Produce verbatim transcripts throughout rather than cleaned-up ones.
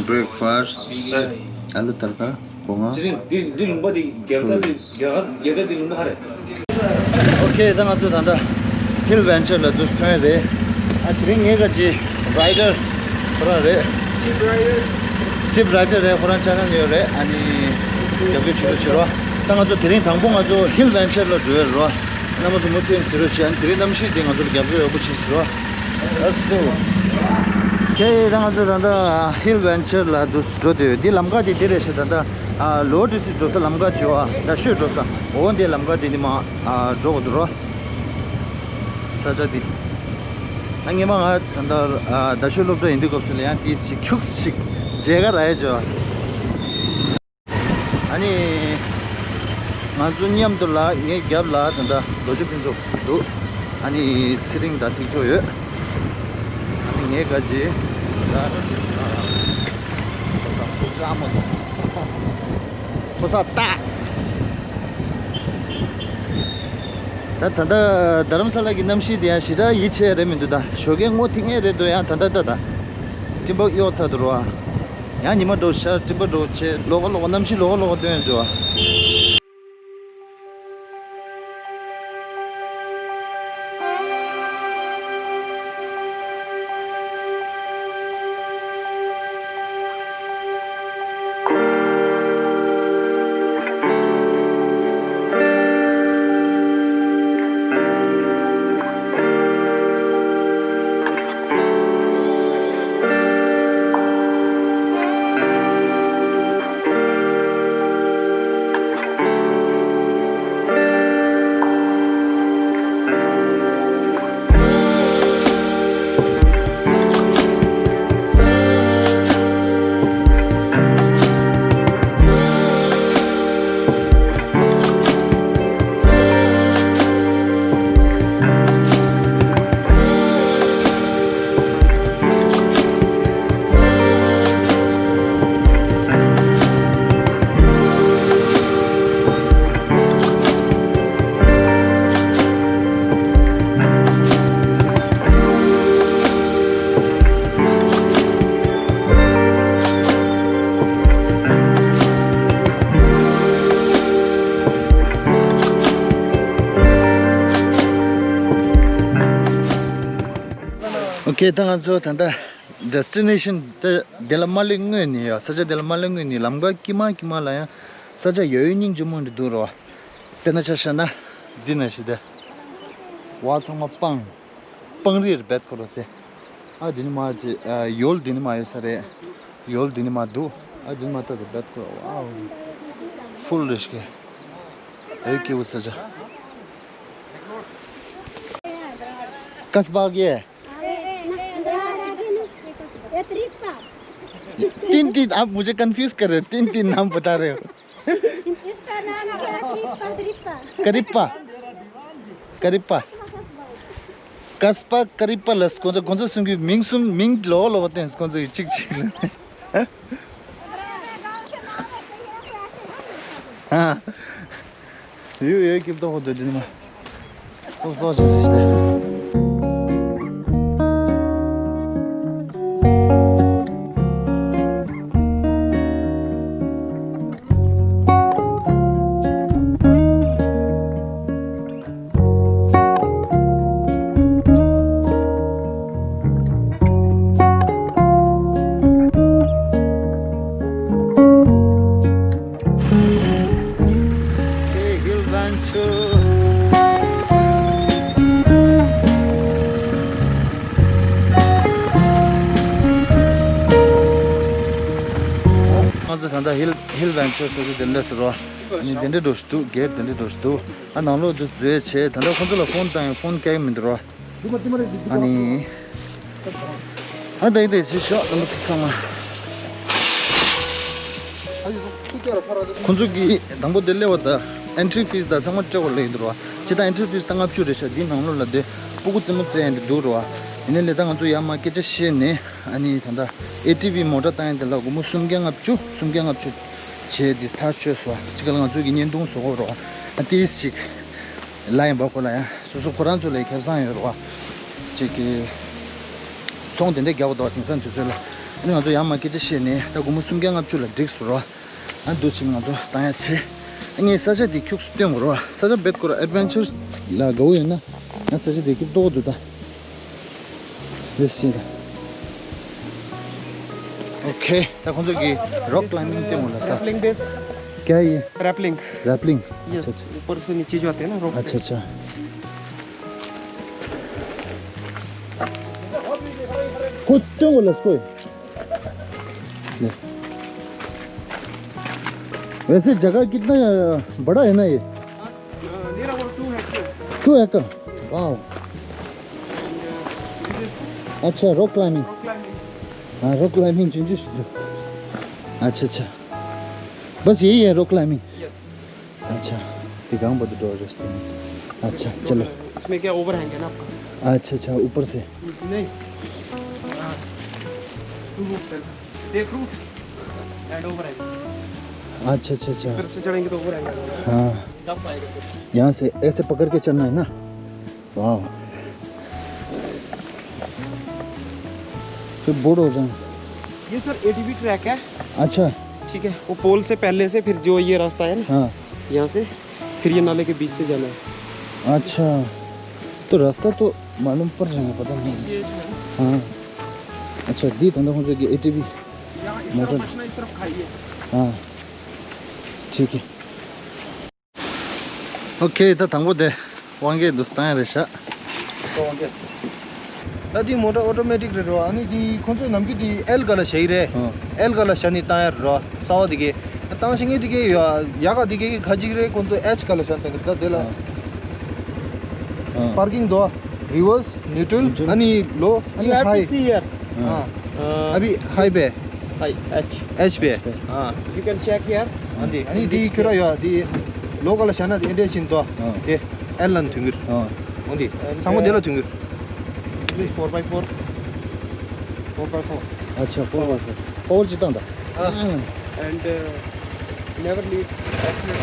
breakfast ཨ་ལུ་ཏར་ཀ་སྒོ་ང་། འདི་འདི་ལུང་པ་འདི་རྒྱ་གར་འདི་རྒྱ་གར་རྒྱ་གར་འདི་ལུང་པ་ཧ་རེད། ཨོ་ཁེ། ད་ང་ཚོ་ད་ལྟ་Hill Venture ལ་འདུག་ཐོན་རེད། ཨ་དེ་རིང་ངའི་ག་ཅི་rider ཁོ་རང་རེད། trip rider རེད། ཁོ་རང་ཅ་ན་ཡོད་རེད། ཨ་ནི་རྒྱབ་སྐྱོར་བྱེད་རོགས་བྱེད་རོགས། ད་ང་ཚོ་དེ་རིང་དང་པོ་ང་ཚོ་Hill Venture ལ་འགྲོ་ཡ་རེད་རོ། རྣམ་པ་ཚོ་མུ་མཐུད་གཟིགས་རོགས་བྱེད། ཨ་ནི་དེ་རིང་གནམ་གཤིས་དེ་ང་ཚོ་ལ་རྒྱབ་སྐྱོར་ཡག་པོ་བྱེད་ཟེར་རོ། ཨ་སོ། ཁེ། ད་ང་ཚོ་ད་ལྟ་Hill Venture ལ་འདུག་འགྲོ་འདོད་ཡོད། འདི་ལམ་ཁ་དེ་འདི་རེད་ཤག་ད་ལྟ་ལོ་ཌི་སི་འགྲོ་ས་ལམ་ཁ་བྱོས་ཨ། ད་ཤོད་འགྲོ་ས་འོ་འདི་ལམ་ཁ་དེ་འདི་མ་འགྲོ་དགོས་འདུག་རོ། ས་ཆ་འདི། ཨ་སྔོན་མ་ང་ད་ལྟ་ད་ཤོད་སློབ་གྲྭ་ཡིན་དུས་སྐབས་སུ་ལ་ཡང་འདི་ཞིག་ཁྱུག་ཞིག་མཇལ་ཁ་རག་ཡ་བྱོས་ཨ། ཨ་ནི། ང་ཚོ་མཉམ་དུ་ལ་ངའི་རྒྱབ་ལ་ད་ལྟ་རྡོ་རྗེ་ཕུན་ཚོགས་འདུག་ཨ་ནི་ཚེ་རིང་དང་ཐིག་མཆོག་ཡོད། ཨ་ནི་ངའི་ག་ཅི་ད་ཕོ་ས་ཏག་ད་ད་ལྟ་རྡ་རམ་ས་ལ་གི་གནམ་གཤིས་དེ་ཡང་ཞེ་དྲག་ཡིད་ཆེས་རེད་མི་འདུག་ད་ཞོགས་ཀས་སྔོ་ཐིང་ངེ་རེད་འདུག་ཡང་ད་ལྟ་ད་ད་སྤྲིན་པ་གཡོག་ཚར་འདུག་རོ། ཡང་ཉི་མ་འགྲོ་ཤར་སྤྲིན་པ་འགྲོ་བྱེད་ལོག་ག་ལོག་ག་གནམ་གཤིས་ལོག་ག་ལོག་ག་སྟོན་བྱོས། ཨོ་ཁེ། ད་ང་ཚོ་ད་ལྟ་ཌེ་སི་ཊི་ནེ་ཤན་དེ་དེ་ལ་མ་སླེབས་སྔོན་ནས་ཡོད། ས་ཆ་དེ་ལ་མ་སླེབས་སྔོན་ནས་ལམ་ཁ་དཀྱིལ་མ་དཀྱིལ་མ་ལ་ཡང་ས་ཆ་ཡ་ཡོད་སྙིང་རྗེ་མོ་འདྲ་འདུག་རོ། དཔེར་ན་ཆ་བཞག་ན་འདི་ན་ཞིག་དེ་བ་ཚང་མ་སྤང་སྤང་རི་རེད་བེད་ཁོ་རོ་དེ། ཨ་འདི་ནི་མ་ཅི་ཡོལ་འདི་ནི་མ་ཡོད་ས་རེད། ཡོལ་འདི་ནི་མ་འདུག་ཨ་འདི་ནི་མ་ལྟ་དེ་བེད་ཁོ་རོ། ཨ་ཧྥུལ་རེད་ཤག་ཨེ་ཀེ་བུ་ས་ཆ། ཀ་སི་པ་གི། तीन तीन, आप मुझे कंफ्यूज कर रहे हो, तीन तीन नाम बता रहे हो। इसका नाम क्या है? करिप्पा। करिप्पा। करिप्पा। कस्पा करिप्पा लस, कौन सा, कौन सा सुंगी मिंग सुम, मिंग लो, लो होते हैं, कौन सा, चिक चिक। हाँ। ཡོད་ཡོད། སྐྱིད་པོ་ཧོ་དོ་དེ་ནི་མ། སོ་སོ་ཞིག་ཞིག་ང་ཚོ་ད་ལྟ་ཧིལ་ཧིལ་ཝེན་ཅར་ཟེར་དུས་དེ་འདྲ་ཟེར་རོ། ཨ་ནི་དེ་འདྲ་འགྲོ་ཞིག་འདུག་གེ་དེ་འདྲ་འགྲོ་ཞིག་འདུག་ཨ་ནང་ལོགས་དུ་བཟོས་བྱས། ད་ལྟ་ཁོང་ཚོ་ལ་ཕོན་བཏང་ཡང་ཕོན་སྐྱེལ་གི་མི་འདུག་རོ། ཨ་ནི། ཨ་ད་ཡིན་ད་ཡིན་ཅི་ཤོག་རྣམ་པ་ཚོ་ཚང་མ། ཁོང་ཚོ་གིས་དང་པོ་དེ་སླེབས་པ་དང་ཨེན་ཊི་རི་ཕིས་དང་ཚང་མ་སྤྲད་དགོས་ལབ་ཡིན་འདུག་རོ། ཇི་ལྟར་ཨེན་ཊི་རི་ཕིས་ད་ལྔ་བཅུ་རེད་ཤག་འདི་ནང་ལོགས་ལ་དེ་སྤུ་གུ་རྩེད་མོ་རྩེ་ཡ་འདི་འདུག་རོ། ཡིན་ནའི་ལས་ད་ང་ཚོ་ཡར་མར་སྐད་ཆ་བཤད་ནས། ཨ་ནི་ད་ལྟ་ཨེ་ཊི་ཝི་མོ་ཊ་བཏང་ཡ་དེ་ལ་སྒོར་མོ་སུམ་བརྒྱ་ལྔ་བཅུ་སུམ་བརྒྱ་ལྔ་བཅུ་བྱས་དེ་ཐག་ཆོད་སོང་། ཅི་ག་ལ་ང་ཚོ་གི་བརྙན་ཐུང་བཟོ་དགོས་རོ། ཨ་ཏིས་ཅིག་ལ་ཡིན་པ་ཁོ་ལ་ཡང་སོ་སོ་ཁོ་རང་ཚོ་ལ་ཁེ་བཟང་ཡོད་རེད་བ། ཅིག་གི་ཚོང་དེ་འདྲ་རྒྱག་པ་དང་དེང་སང་དུས་ཚོད་ལ་ ཨ་ནི་ང་ཚོ་ཡར་མར་སྐད་ཆ་བཤད་ནས་ད་སྒོར་མོ་སུམ་བརྒྱ་ལྔ་བཅུ་ལ་འགྲིག་སོང་རོ། ཨ་འདུག་ཕྱིན་ང་ཚོ་བཏང་ཡ་ཆེ། ཨ་ངས་ས་ཆ་དེ་ཁྱུག་སུ་སྟོན་དགོས་རོ། ས་ཆ་རྦད་ཁོ་ར་ཨེ་ཌི་ཝེན་ཅར་ལ་དགའ་བོ་ཡོད་ན་ང་ས་ཆ་དེ་ཁྱུག་ཏོག་འདུག་ད། Let's see that. Okay, ད་ཁོང་ཚོ་གི་རོག་ཀ་ལའིམ་བིང་སྟོན་དགོས་ལ་ས། Rappelling this. क्या ये? Rappelling. Rappelling. Yes. अच्छा, अच्छा। ऊपर से नीचे जो आते हैं ना, rope पे। अच्छा, अच्छा। को त्यो बोला उसको? ले। वैसे जगह कितना बड़ा है ना ये? Near about two hectare. Two एकड़। वाओ। अच्छा, रॉक क्लाइंबिंग। Rock climbing. हाँ, रॉक क्लाइंबिंग जुन जुन। अच्छा, अच्छा। बस यही है रॉक क्लाइंबिंग? Yes. अच्छा, ये गांव बदल रहा है रास्ते में। अच्छा, चलो। इसमें क्या ओवरहैंग है ना आपका? अच्छा, अच्छा, ऊपर से। नहीं। Two route है। Safe route and overhang. अच्छा, अच्छा, अच्छा। इस तरफ से चढ़ेंगे तो ओवरहैंग आएगा। हाँ। Tough आएगा फिर। यहाँ से ऐसे पकड़ के चढ़ना है ना? वाह। फिर बोर्ड हो जाए। ये सर एटीवी ट्रैक है। अच्छा। ठीक है, वो पोल से पहले से फिर जो ये रास्ता है ना, हाँ। यहाँ से फिर ये नाले के बीच से जाना है। अच्छा, तो रास्ता तो मालूम पड़ रहा है, पता नहीं। ये जो है ना। हाँ। अच्छा, दी तंदा हो जो कि एटीवी। यहाँ इस तरफ मोटर। बचना, इस तरफ खाई है। हाँ, ठीक है। Okay, ད་དང་པོ་དེ་དབང་སྐྱེས་འདུག་སྟངས་རེད་ཤག་ད་འདི་མོ་ཊ་ཨོ་ཊོ་མེ་ཊིག་རེད་རོ། ཨ་ནི་འདི་ཁོང་ཚོས་ནམ་རྒྱུན་འདི་ཨེལ་ག་ལ་བཞག་ཡི་རེད། ཨ། ཨེལ་ག་ལ་བཞག་ནི་བཏང་ཡ་རེད་རོ། གསར་བ་འདི་གས་བཏང་ཤེས་ངེས་འདི་གས་ཡོད། ཡག་ག་འདི་གས་ཁ་ཅིག་རེད། ཁོང་ཚོས་ཨེཆ་ག་ལ་བཞག་བཏང་གི་ད་དེ་ལ། ཨ། པར་ཀིང་དོ། རི་བར་སི། ནིའུ་ཊལ། ནིའུ་ཊལ། ཨ་ནི་ལོ། ཨ་ནི། You have to ཧའི། See here. ཨ། ཨ་བི་ཧའི་བེ། High, H. ཨེཆ་བེ། ཨ། You can check here. ཨ་འདི་ཨ་ནི་འདི་ཁྱོད་ར་ཡོད་འདི། ལོ་ག་ལ་བཞག་ན་འདི་ཨེ་འདྲས་བཞིན་དོ། ཨ། དེ་ཨེལ་ལན་དུས་འགུར། ཨ། འོ་འདི་ཚང་མ་དེ་ལ་དུས་འགུར། This is four by four. Four by four. अच्छा, four by four. Power ཅི་བཏང་ད། ཨ། And, uh, never leave accident.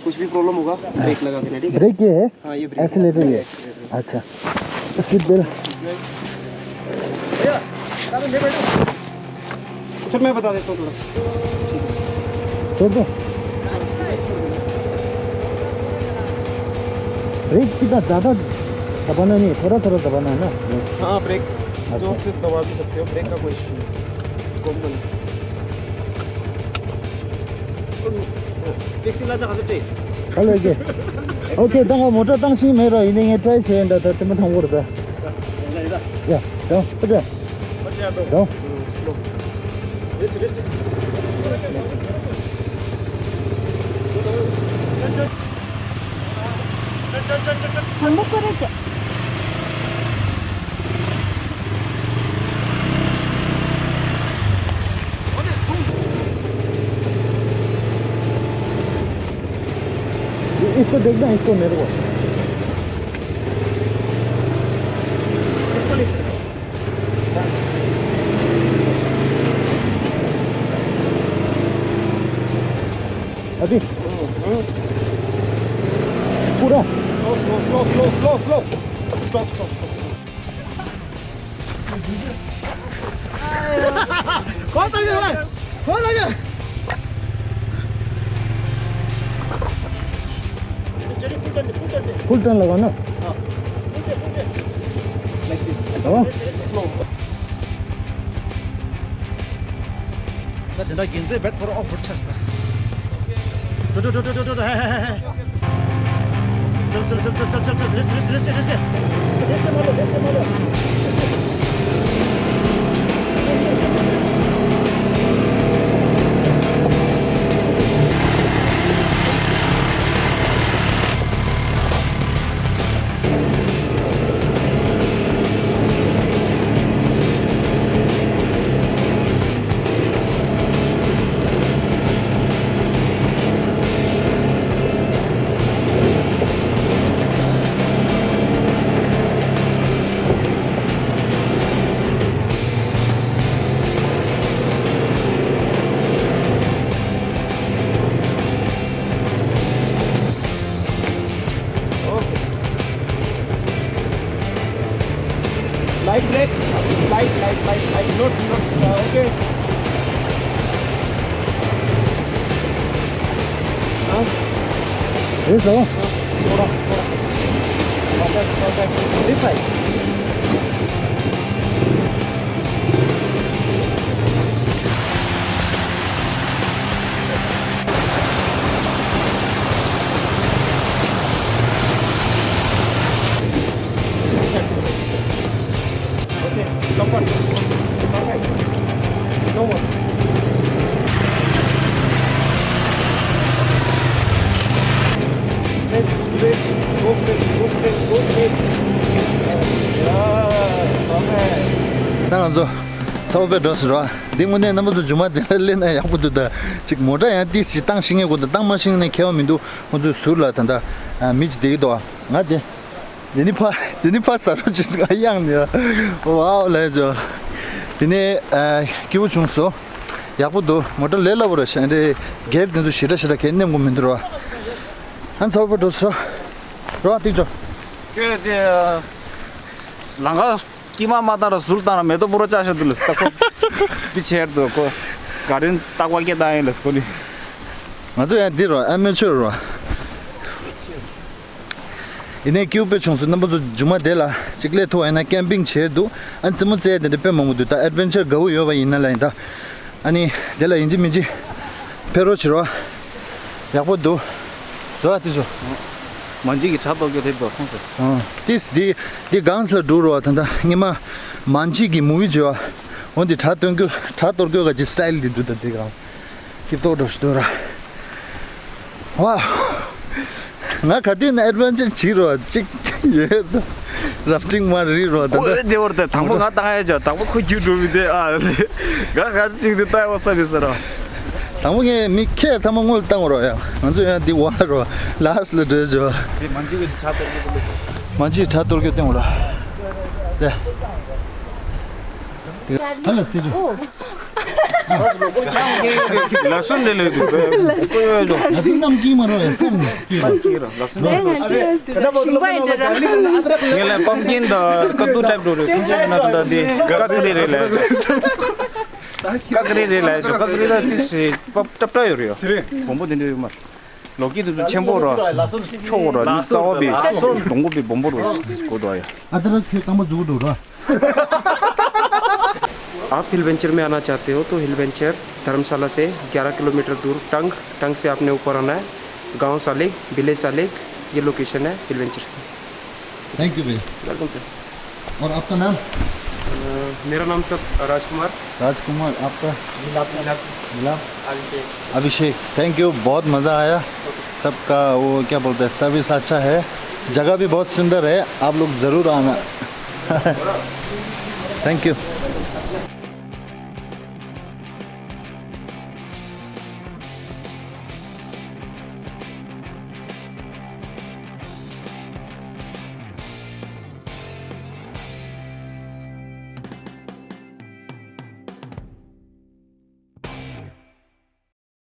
कुछ भी प्रॉब्लम होगा, ब्रेक लगा देना, ठीक है? ब्रेक ये है? हाँ, ये ब्रेक। एक्सीलेटर ये है? अच्छा। Seat belt. भैया, साथ में बैठो। सर, मैं बता देता हूँ थोड़ा। छोड़ दो। ब्रेक कितना ज़्यादा दबाना नहीं है, थोड़ा थोड़ा दबाना है ना ब्रेक। हाँ, ब्रेक अच्छा। जोर से दबा भी सकते हो, ब्रेक का कोई इशू नहीं। कॉमन। टेक्सी ला जा सकते। हेलो के। ओके, ད་ང་མོ་ཊ་བཏང་ཤེས་མེད་ར། ཡིན་ནའི་ངས་ཊ་རའི་བྱས་ཡིན་ད། ད་དེ་མོ་ཐང་པོ་རེད་ད། ཡ། དང་པོ་དེ། དང་པོ། དང་པོ་ཀོ་རེད། इसको देखना है, इसको मेरे को। अभी पूरा। Slow, slow, slow, slow, slow, slow. Stop, stop, stop. कौन आ गया भाई? कौन आ गया? फुल टर्न लगाओ ना। हाँ। ད་དེ་འདྲ་རྒྱན་རྩེ་བེད་ཁོ་ར་ཨོཕ་རོཌ་ཆགས་སོང་། ཧེ་ཧེ་ཧེ་ཧེ། ཅལ་ཅལ་ཅལ་ཅལ་ཅལ། རེས་རེས་རེས་རེས། རེས་མ་ལོ། རེས་མ་ལོ། Light, light, light, light, light, light, not, not, uh, okay. Huh? Yes, sir. थोड़ा, थोड़ा। Perfect, perfect. This side. Okay, comfort. Perfect. No more. Straight, straight, go straight, go straight, go straight. Yeah, perfect. ད་ང་ཚོ་ཚ་བོ་དཔེ་འགྲོ་ཟེར་བ། འདི་དངོས་གནས་རྣམ་པ་ཚོ་མཇུག་མ་དེ་ལ་སླེབས་ན་ཡག་པོ་འདུག་ད་ཅིག་མོ་ཊ་ཡང་ཏིས་ཞིག་བཏང་ཤེས་ངེས་དགོས། ད་བཏང་མ་ཤེས་ནས་ཁྱད་པར་མི་འདུག་ཁོང་ཚོའི་ཟུར་ལ་ད་ད་མི་ཅིག་བསྡད་ཀྱི་འདུག་ང་དེ། དེ་ནི་ཕ། དེ་ནི་ཕ་ཟ་རོ་ཅིག་ང་གཡང་ནས། ཝའོ་ལས་ཇོ། དེ་ནི་ཨ། སྐྱིད་པོ་བྱུང་སོང་། ཡག་པོ་འདུག་མོ་ཊ་ལས་སླ་པོ་རེད། ཤ་འདྲེ་གེབ་དེ་ཚོ་ཞེ་དྲག་ཞེ་དྲག་གས་མནན་དགོས་མི་འདུག་ར། ཨ་ཚ་བོ་འགྲོ་སོང་། རོ་ཏིག་ཇོ། ཁྱོད་དེ་ལང་ཀ་དཀྱིལ་མ་མ་བཏང་ར་ཟུར་བཏང་ར་མེ་ཏོག་པུ་རོ་བཅག་ཤོག་འདུག་ལ་ད་ཁོ། འདི་ཆེར་འདུག་ཁོ། ག་རིན་རྟག་པར་སྐད་བཏང་ཡིན་ལ་ཁོ་ནི། ང་ཚོ་ཡང་འདི་རོ་ཨ་མེ་ཆོས་རོ། ཡིན་ནའི་སྐྱིད་པོ་དཔེ་བྱུང་སོང་། རྣམ་པ་ཚོ་མཇུག་མ་དེ་ལ་གཅིག་སླེབས་ཐུབ་པ་ཡིན་ན་ཀེམ་པིང་བྱས་འདུག་ཨ་རྩེད་མོ་རྩེ་དེ་འདྲ་དཔེ་མང་པོ་འདུག་ད་ཨེ་ཌི་ཝེན་ཅར་དགའ་བོ་ཡོད་པ་ཡིན་ན་ལ་ཡིན་ད། ཨ་ནི་དེ་ལ་ཡིན་གཅིག་མིན་གཅིག་ཕེབས་རོགས་བྱེད་རོགས། ཡག་པོ་འདུག་འདུག་ཨ་དེ་ཚོ། མ་འཇིག་གི་དྲ་གཏོར་རྒྱུ་དེ་འདུག་ཁོང་ཚོ། ཨ་ཏིས་འདི་འདི་གངས་ལ་འགྲོ་རོགས། ད་ལྟ་སྔོན་མ་མ་འཇིག་གི་མུ་བི་བརྗོད་པ་འོ་འདི་དྲ་གཏོར་རྒྱུ་དྲ་གཏོར་རྒྱུ་ག་ཅིག་སི་ཊའིལ་འདི་འདུག་ད་འདི་གངས། སྐྱིད་ཏོག་འགྲོ་ཞིག་འདུག་ར། ཝའོ། ང་ག་དུས་ན་ཨེ་ཌི་ཝེན་ཅར་བྱེད་རོགས་གཅིག་ཡོད་ད། རབ་ཏིང་མ་རི་རོགས་ད་ད། ཨོ་ཨེ་དེ་བར་དེ་དང་པོ་ང་བཏང་ཡ་ཅག་དང་པོ་ཁོ་རྒྱུ་འགྲོ་མི་དེ་ཨ། ང་ག་ཅིག་དེ་ལྟ་ཡ་བ་ས་མི་ས་ར། དང་པོ་ངས་མི་ཁྱེད་ཚང་མ་སྔོན་ལ་བཏང་རོགས་ཡ། ང་ཚོ་ཡང་འདི་བ་རོགས་ལ་སི་ལ་འགྲོ་ཅོ། དེ་མ་འཇིག་གི་དྲ་གཏོར་རྒྱུ་དེ་ལ། མ་འཇིག་དྲ་གཏོར་རྒྱུ་བཏང་རོགས། དེ། ད་ལ་སྟེ་ཅོ། ལ་སུན་དེ་ལས་འདུག་ལ་སུན་ནམ་སྐྱིད་མ་རོ་ཡ་སེམས་ནས་སྐྱིད་རོ། སྐྱིད་རོ་ལ་སུན། ངས་ལ་པམ་ཀིན་དང་ཀ་ཏུ་ཊའིབ་འགྲོ་རེད། ཀ་ཏུ་ཊའིབ་འགྲོ་རེད། ཀ་ཀ་རི་རེད་ལ་ཡ་ཅོ། ཀ་ཀ་རི་ལ་ཏིས་ཞིག་པ་ཏབ་ཏ་ཡོད་རེད་ཡ། སྦོམ་པོ་དེ་འདྲ་ཡོད་མ་རེད། ལོ་སྐྱིད་དེ་ཚོ་ཆེན་པོ་ར། ཆོག་ར་ནི་རྩ་བ་བི་སྡོང་པོ་བི་སྦོམ་པོ་ར་གོ་འགྲོ་ཡ། ཨ་ད་ར་ཁྱོད་རྐང་པ་འཛུགས་འགྲོ་ར། आप हिल वेंचर में आना चाहते हो तो हिल वेंचर धर्मशाला से ग्यारह किलोमीटर दूर टंग, टंग से आपने ऊपर आना है, गांव सालिक, विलेज सालिक, ये लोकेशन है हिल वेंचर। थैंक यू भैया। Welcome sir. और आपका नाम? अ, मेरा नाम सर राजकुमार। राजकुमार, आपका? मिलाप। मिलाप। मिलाप। अभिषेक। अभिषेक, थैंक यू, बहुत मज़ा आया। सबका वो क्या बोलते हैं, सर्विस अच्छा है, जगह भी बहुत सुंदर है, आप लोग ज़रूर आना। Thank you.